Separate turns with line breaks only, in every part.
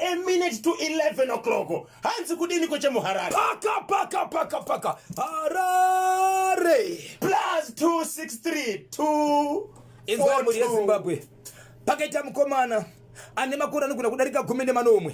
A minute to 11 o'clock. Hanzi kudini kwechemuHarare?
Paka paka paka paka Harare.
Plus 263 2
Inzwai mhuri yeZimbabwe. Pakaita mukomana ane makore anogona kudarika 17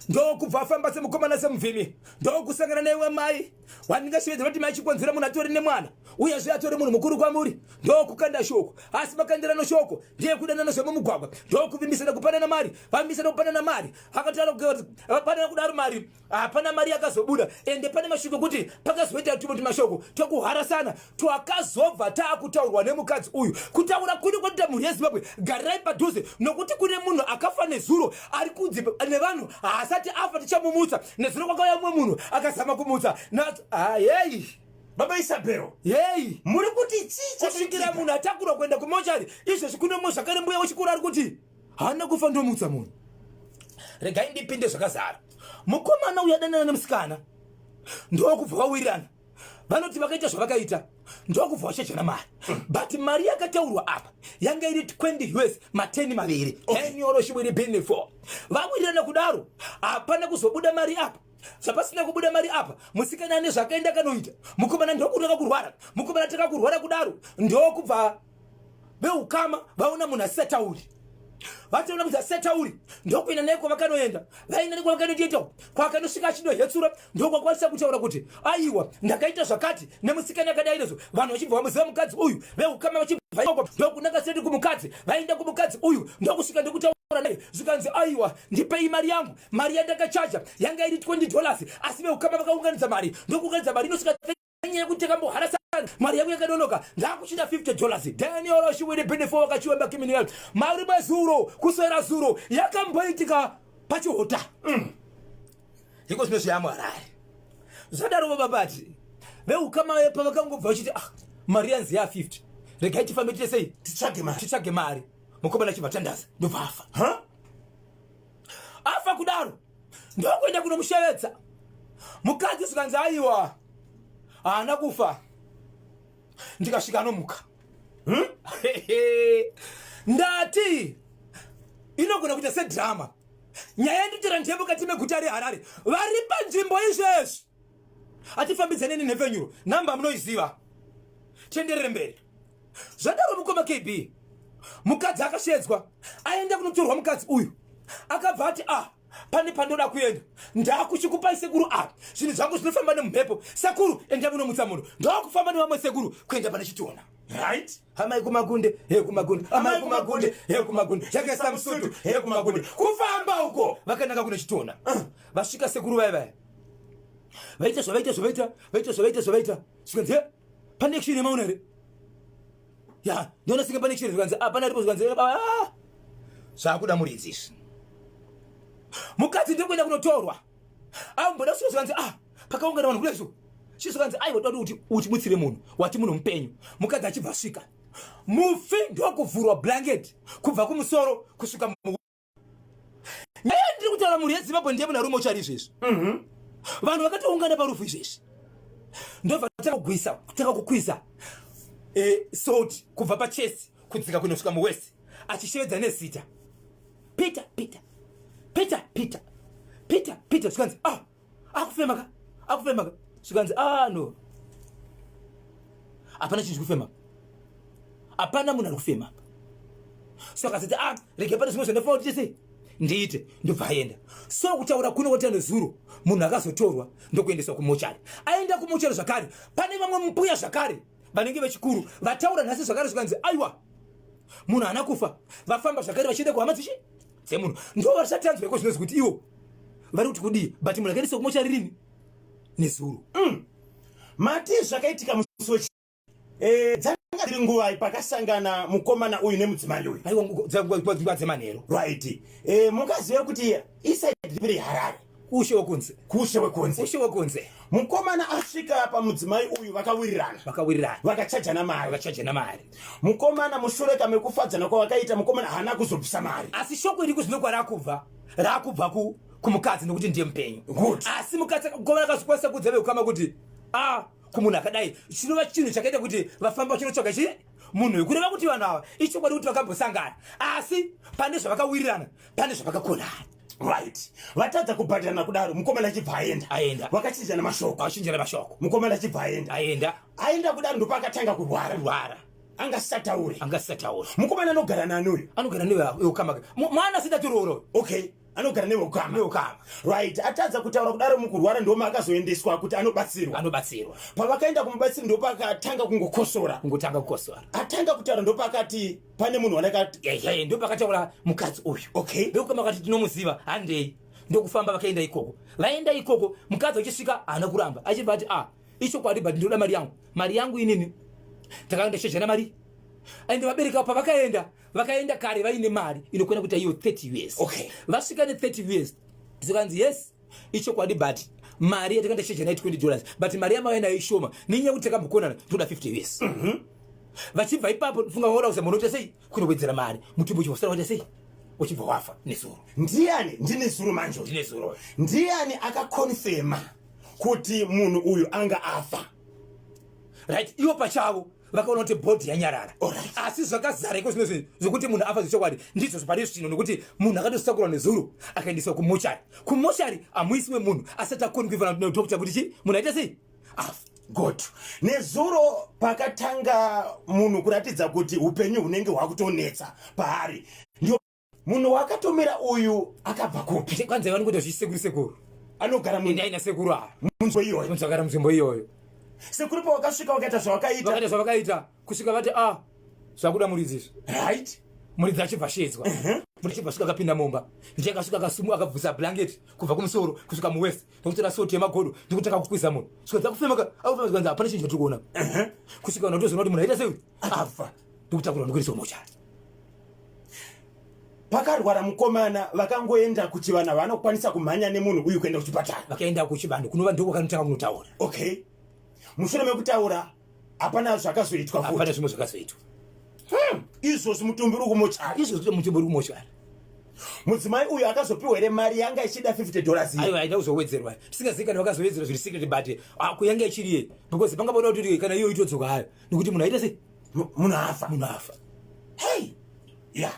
ndokubva afamba semukomana semuvhimi ndokusangana naiwe mai wandingashevedza vati mai chikonzera munhu atori nemwana uyezve atori munhu mukuru kwamuri ndokukanda shoko asi makandirano shoko ndiye kudanana zvemumugwagwa ndokuvimbisana kupanana mari vavimbisana kupanana mari akataura kudaro mari hapana mari yakazobuda ende pane mashoko ekuti pakazoita tumwe tumashoko twekuharasana twakazobva taakutaurwa nemukadzi uyu kutaura kune kwatoita mhuri yezimbabwe garirai padhuze nokuti kune munhu akafa nezuro ari kunzi nevanhu haasati afa tichamumutsa nezuro kwakauya mumwe munhu akazama kumutsa heyi
Baba Isabel,
heyi
muri kuti chii
kusvikira munhu atakurwa kuenda kumochari izvezvi kune mumwe zvakare mbuya wechikuru ari kuti haana kufa ndomutsa munhu regai ndipinde zvakazara mukomana uyu adanana nemusikana ndokubva vawirirana vanoti vakaita zvavakaita ndokubva vachajana mari but mari yakataurwa apa yanga iri 20 us mateni maviri enyoro shiviri bini 4 vawirirana kudaro hapana kuzobuda mari apa zvapasina kubuda mari apa musikana ane zvakaenda kanoita mukomana ndokutanga kurwara mukomana tanga kurwara kudaro ndokubva veukama vaona munhu asisatauri vatoona kuti asisatauri ndokuenda naye kwavakanoenda vaenda nekwavakanoita kwakanosvika achinohetsura ndokwakwanisa kutaura kuti aiwa ndakaita zvakati nemusikana akadai nezvo vanhu vachibva vamuziva mukadzi uyu veukama vachibva ikoko ndokunanga seti kumukadzi vaenda kumukadzi uyu ndokusvika ndokutaura naye zvikanzi aiwa ndipei mari yangu mari yandakachaja yanga iri 20 dollars asi veukama vakaunganidza mari ndokuunganidza mari inosvika nyaya yekuti takamboharasana mari yangu yakanonoka ndakuchida 50 dollars daniel oshiwiri benefo wakachiwemba kiminel mari mazuro kuswera zuro yakamboitika pachihota mm. iko zvino zvayamuharare zvadaro vababati veukama pavakangobva vachiti ah mari yanzi ya 50 regai tifambe tiite sei
titsvage mari
titsvage mari mukomana achibva tandaza ndobva afa
huh?
afa kudaro ndokuenda kunomushevedza mukadzi zvikanzi aiwa haana kufa ndikasvika anomuka hmm? ndati inogona kuita sedrama nyaya yanditira ndiye mukati meguta reharare vari panzvimbo izvezvi hatifambidzane nenhepfenyuro nhamba munoiziva tienderere mberi zvadaro mukoma kb mukadzi akashedzwa aenda kunotorwa mukadzi uyu akabva ati ah pane pandoda kuenda ndakuchikupai sekuru a ah, zvinhu zvangu zvinofamba nemumhepo sekuru enda munomutsa munhu ndokufamba nevamwe sekuru kuenda pane chitona
right
amai kumagunde he kumagunde amai kumagunde he kumagunde yakaisa musutu he kumagunde kufamba uko vakananga kune chitona ah, vasvika sekuru vaya vaya vaita zvavaita zvavaita vaita zvavaita zvavaita zvikanzi pane action yemaona here ya ndiona senge pane action zvikanzi apana ah, ripo zvikanzi ah, zvakuda muridzi izvi mukadzi ndiri kuenda kunotorwa amboda kusvika zvikanzi ah pakaungana vanhu kudai so chii zvikanzi aiwa toda kuti utibutsire munhu wati munhu mupenyu mukadzi achibva asvika mufi ndokuvhurwa blanket kubva kumusoro kusvika nyaya ndiri kutaura mhuri yezimbabwe ndiye munhu arume uchari izvezvi mhm. vanhu vakatoungana parufu izvezvi ndobva takugwisa kutanga kukwiza eh, salt kubva pachest kudzika kunosvika muwest achishevedza nezita peter peter peter peter peter peter zvikanzi ah akufema ka akufema ka zvikanzi ah no hapana chinhu chikufema hapana munhu ari kufema apa so akazoti ah rege pane zvimwe zvandafanira kuti chese ndiite ndobva aenda so kutaura kuno kwatira nezuro munhu akazotorwa ndokuendeswa kumochari aenda kumochari zvakare pane vamwe mbuya zvakare vanenge vechikuru vataura nhasi zvakare zvikanzi aiwa munhu haana kufa vafamba zvakare vachienda kuhama dzichi dzemunhu ndo vasati anzwa iko zvinonzi kuti iwo vari kuti kudii but munhu akaendeswa kumochari rini nezuro
mm. Mati zvakaitika musi eh, dzanga dziri nguvai pakasangana mukomana uyu nemudzimai uyu?
Aiwa nguva dzemanheru.
Right. Eh, mungazive kuti iside ripi reHarare?
Ushe wekunze.
Kushe wekunze.
Ushe wekunze.
Mukomana asvika pamudzimai uyu vakawirirana.
Vakawirirana.
Vakachajana mari.
Vakachajana mari.
Mukomana mushure kamekufadzana kwavakaita mukomana haana kuzobvisa mari.
Asi shoko iri kuzvinokwa rakubva rakubva ku kumukadzi nokuti ndiye mupenyu.
Good.
Asi mukadzi mukomana akazokwanisa kuudza veukama kuti ah kumunhu akadai chinova chinhu chakaita kuti vafamba vachinotsvaga chii munhu uyu kureva kuti vanhu ava ichokwadi kuti vakambosangana asi pane zvavakawirirana pane zvavakakonana.
Right, vatadza kubhadharana kudaro, mukomana achibva aenda.
Aenda.
Vakachinjana mashoko.
Vachinjana mashoko.
Mukomana achibva aenda.
Aenda.
Aenda kudaro, ndopaakatanga kurwara.
Kurwara.
Angasataure.
Angasataure.
Mukomana anogara nani uyu?
Anogara neweukama. Mwana asati atoroora.
Okay, anogara neweukama.
Neukama.
Right, atadza kutaura kudaro mukurwara, ndoma akazoendeswa kuti anobatsirwa.
Anobatsirwa.
Pavakaenda kumubatsiri, ndopakatanga kungokosora.
Kungotanga kukosora.
Atanga kutaura, ndopakati pane munhu wandakati.
Ehe, ndopakataura mukadzi uyu. Veukama vakati tinomuziva, handei. Ndokufamba vakaenda ikoko. Vaenda ikoko, mukadzi achisvika haana kuramba, achibva ati, "Ah, ichokwadi, but ndinoda mari yangu, mari yangu inini takaenda chejana mari." Ende vabereki avo pavakaenda, vakaenda kare vaine mari inokwana kuita iyo 30 US. Vasvika ne30 US, zikanzi, "Yes, ichokwadi, but mari yatakaenda chejana i$20, but mari yamauya nayo ishoma nenyaya yekuti takambokonana, toda 50 US." Vachibva ipapo, funga vaoda kuza munoita sei kunowedzera mari, mutumbi uchibva waita sei, uchibva wafa nezuro.
Ndiani, ndine zuro manje.
Ndine zuro.
Ndiani akakonfema kuti munhu uyu anga afa?
Right, ivo pachavo vakaona kuti body yanyarara. Asi zvakazara iko zvino zvinhu zvokuti munhu afa zvechokwadi ndizvo pari zvino, nokuti munhu akatosakurwa nezuro akaendeswa kumochari. Kumochari hamuisiwe munhu asati akonfirmwa nedoctor kuti chi munhu aita sei, afa.
Good. Nezuro pakatanga munhu kuratidza kuti upenyu hunenge hwakutonetsa paari, ndio munhu wakatomira uyu akabva kupi?
Kwanzi vanongoita zvichisekuru sekuru.
Anogara
endai nasekuru ava.
Munzvimbo iyoyo.
Munzvagara munzvimbo iyoyo.
Sekuru pawakasvika wakaita zvawakaita.
Vakaita zvavakaita kusvika vati, "A, zvakuda muridzi izvi." Muridzi achibva shedzwa. Muridzi achibva svika, akapinda mumba, ndiye akasvika akasumu, akabvusa blanket kubva kumusoro kusvika muwaist, ndokutora soti yemagodo, ndikutanga kukwiza munhu. Svika dzakufemaka, akufema, zvikanzi hapana chinhu chatiri kuona, kusvika vanhu vatozoona kuti munhu aita sei, afa, ndokutakurwa ndokuendeswa mochari.
Pakarwara mukomana, vakangoenda kuchivanhu, vanokwanisa kumhanya nemunhu uyu kuenda kuchipatara?
Vakaenda kuchivanhu, kunova ndiko kwakanotanga kunotaura.
Okay, mushure mekutaura hapana zvakazoitwa
futi? Hapana zvimwe zvakazoitwa.
Izvozvi mutumbi uri kumochari?
Izvozvi mutumbi uri kumochari.
Mudzimai uyu akazopiwa here mari yanga ichida $50
iyi? Aiwa, aida kuzowedzerwa, tisingazivi kana vakazowedzerwa zviri secret, but ah, kuyanga ichiriye, because panga poda kuti kana iyo itodzoka hayo, nekuti munhu aita sei?
Munhu afa.
Munhu afa.
Hei, ya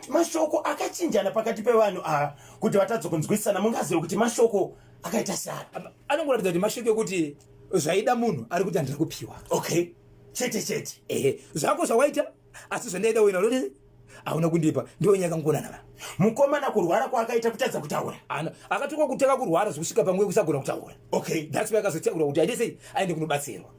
mashoko akachinjana pakati pevanhu ava kuti vatadze kunzwisisana, mungazive kuti mashoko akaita sei?
Anongoratidza kuti mashoko ekuti zvaida munhu ari kuti handina kupiwa.
Okay, chete chete.
Ehe, zvako zvawaita, asi zvandaida wena unoti hauna kundipa, ndiyo nyaya kangonana va.
Mukomana kurwara kwaakaita, kutadza kutaura?
Ana akatoka kutanga kurwara zvekusvika panguva yekusagona kutaura. That's why akazotaura kuti aite sei, aende kunobatsirwa.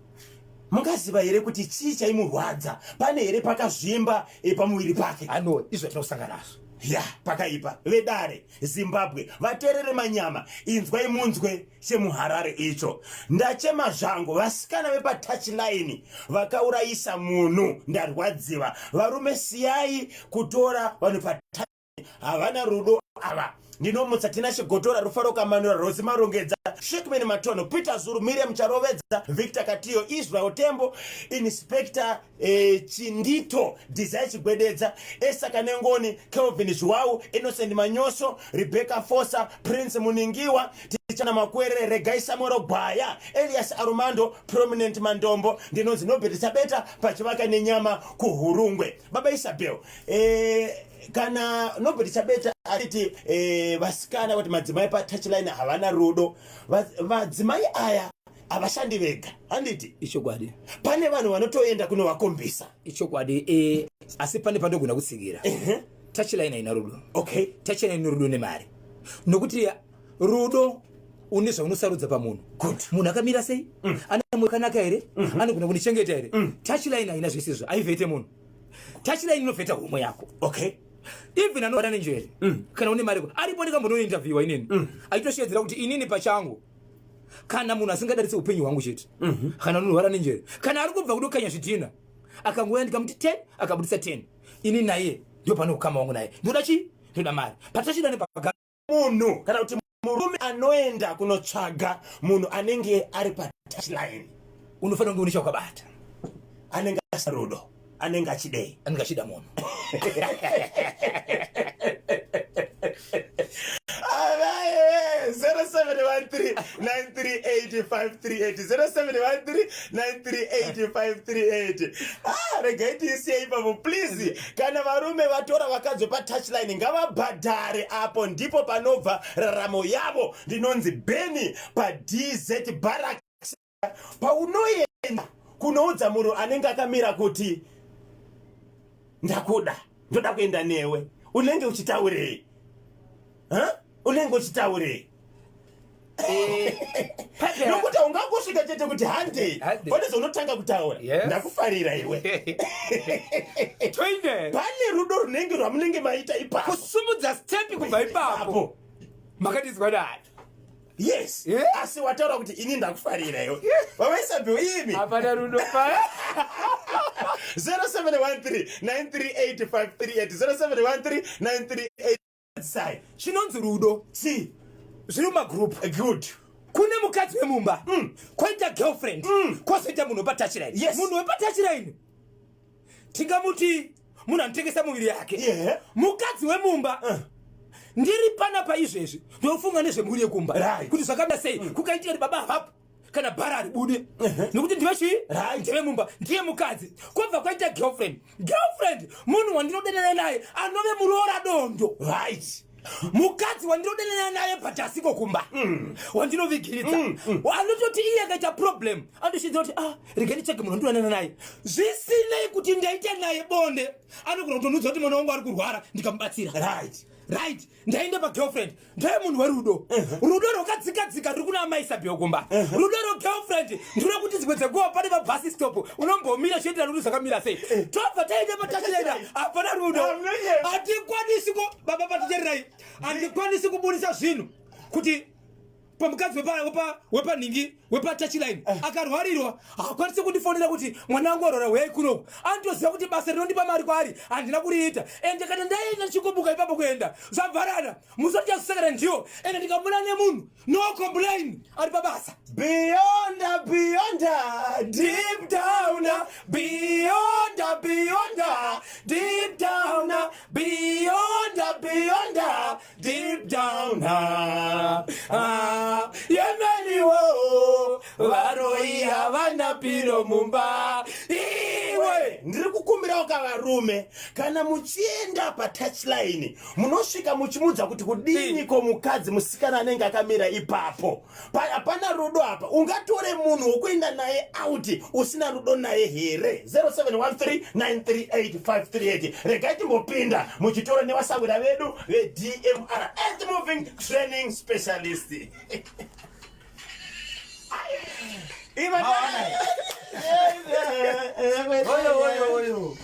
Mungaziva here kuti chii chaimurwadza? Pane here pakazvimba pamuviri pake?
Ano izvo zvatinokusangana nazvo.
Ya, pakaipa. Vedare, Zimbabwe, vateerere manyama, inzwai munzwe chemuHarare icho. Ndachema zvangu, vasikana vepatouchline vakaurayisa munhu, ndarwadziwa. Varume, siyai kutora vanhu pa, havana rudo ava. Ndinomutsa Tina Chigotora, Rufaro Kamanura, Rosi Marongedza, Shekman Matono, Peter Zuru, Miriam Charovedza, Victor Katiyo, Israel Tembo, Inspector Chindito, Desire Chigwededza, Esa Kanengoni, Kelvin Zhuwau, Innocent Manyoso, Rebecca Fosa, Prince Muningiwa, Tichana Makwere, Regai Samuel Gwaya, Elias Arumando, Prominent Mandombo. Ndinonzi Nobert Chabeta, pachivaka nenyama kuHurungwe. Baba Isabel, kana Nobert Chabeta achiti vasikana, kuti madzimai patouchline havana rudo, vadzimai aya havashandi vega, handiti?
Ichokwadi.
Pane vanhu vanotoenda kunovakombisa.
Ichokwadi, asi pane pandogona kutsikira. Touchline haina rudo. Touchline ine rudo nemari, nokuti rudo une zvaunosarudza pamunhu. Munhu akamira sei, ane moyo kanaka here, anogona kundichengeta here. Touchline haina zvese izvo, haivhete munhu. Touchline inovheta homwe yako. Even anorwara nenjere, kana une mari aripo. Ndikambonointerviewa inini, aitoshedzera kuti inini pachangu, kana munhu asingadaritse upenyu hwangu chete, kana unorwara nenjere, kana ari kubva kudokanya zvidhina, akangouya ndikamuti 10, akabudisa 10, ini naye ndo pane ukama wangu naye. Ndoda chii? Ndoda mari. Patachida nepaga.
Munhu kana kuti murume anoenda kunotsvaga munhu anenge ari patouchline,
unofanira kunge une chawakabata.
Anenge asina rudo, anenge achidei?
Anenge achida munhu.
Avaye 07. 0713 938 0713 Ah, regai tiisiye ipapo please. Kana varume vatora vakadzi vepatouchline ngavabhadhare, apo ndipo panobva raramo yavo. Ndinonzi Beni paDZ Barracks. Paunoenda kunoudza munhu anenge akamira kuti ndakuda, ndoda kuenda newe, unenge uchitaurei? Huh? Unenge uchitaurei? Nokuti haungangosvika chete kuti handei.
Handei.
Pane zvaunotanga kutaura. Ndakufarira iwe.
Toinde.
Pane rudo runenge rwamunenge maita ipapo.
Kusumudza step kubva ipapo.
Apo.
Makatizwa dai.
Yes. Asi wataura kuti ini ndakufarira iwe, vavaisabhiwo imi.
Hapana rudo pa.
0713 938 538, 0713 938 sai.
Chinonzi rudo
si
zviri mumagroup.
Good.
Kune mukadzi wemumba, kwoita girlfriend, kwozoita munhu wepatouchline. Munhu wepatouchline tingamuti munhu anotengesa muviri yake. Mukadzi wemumba, ndiri panapa izvezvi ndofunga nezvemhuri yekumba kuti zvakamira sei, kukaitika kuti baba havapo kana bhara haribude nekuti ndive chii? Ndeve mumba, ndiye mukadzi. Kwobva kwaita girlfriend. Girlfriend munhu wandinodanana naye anove muroora dondo. Mukadzi wandinodanana naye but asiko kumba, wandinovigiridza, anototi iye akaita problem anotoshinza kuti, "Ah, rega nditsvage munhu wandinodanana naye." Zvisinei kuti ndaita naye bonde, anogona kutonudza kuti mwana wangu ari kurwara, ndikamubatsira. Right, ndaenda pagirlfriend, ndeye munhu werudo. Rudo rwakadzikadzika ruri kuna amai Sabhiyo kumba. Rudo rwegirlfriend ndinokuti dzimwe dzenguva pane mabus stop unombomira chiendera rudo zvakamira sei. Tobva taenda patachenda, hapana rudo. Hatikwanisi ko baba patichererai, handikwanisi kubudisa zvinhu kuti pamukadzi wepanhingi wepatouchline akarwarirwa, hakwanisi kundifonera kuti mwana wangu arwara, huyai kunoku. Anotoziva kuti basa rinondipa mari kwaari handina kuriita, ende kana ndaenda ndichikobuka ipapo kuenda zvabvarana musati chazosakara ndiyo. Ende ndikamuna nemunhu, no complain, ari pabasa.
Beyond, beyond, deep down, beyond, beyond, deep down, beyond, beyond, deep down. Ah, ah, yemeniwo
varoi havana piro mumba iwe.
Ndiri kukumbirawo kavarume, kana muchienda patouchline munosvika muchimudza kuti kudiniko mukadzi musikana anenge akamira ipapo. Hapana rudo apa. Ungatore munhu wokuenda naye out usina rudo naye here? 0713938538. Regai timbopinda muchitoro nevasawira vedu veDMR Earth Moving Training Specialist. Iva.
Oyo, oyo, oyo.